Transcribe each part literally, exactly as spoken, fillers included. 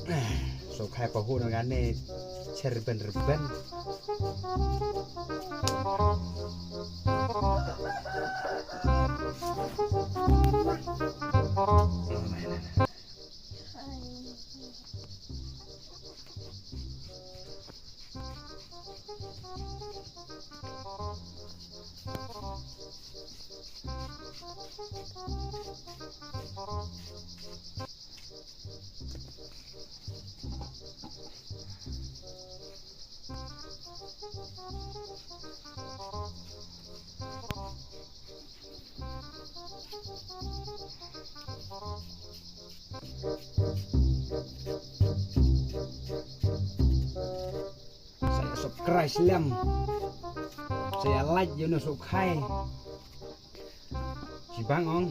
So khai pa hu na ngane cher ben rben. Sa ïa subscribe slem. Sa ïa like ïa une u sohkhai. Shibang ong.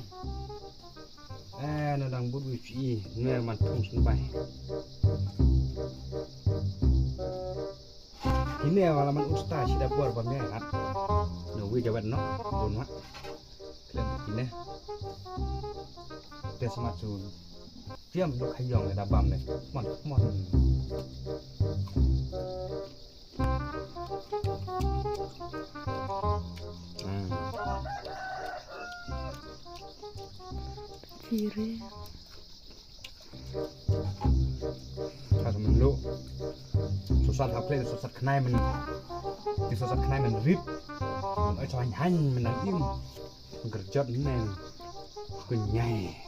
Eh, na dang bud wi phi ne man thung sngewbha. Kine wala man usta shi da bor ba me ngat. No wi jawet no. Bun wa. Khlem kine. Te smat sun. Piam dok hayong da bam ne. Mon, mon. Hmm. Kire. Ka sa myndu. Sosat hap khlem sosat khnai men. Ki sosat khnai men rip. Men oi sa hain hain men nang im. Gerjot men. Kunyai.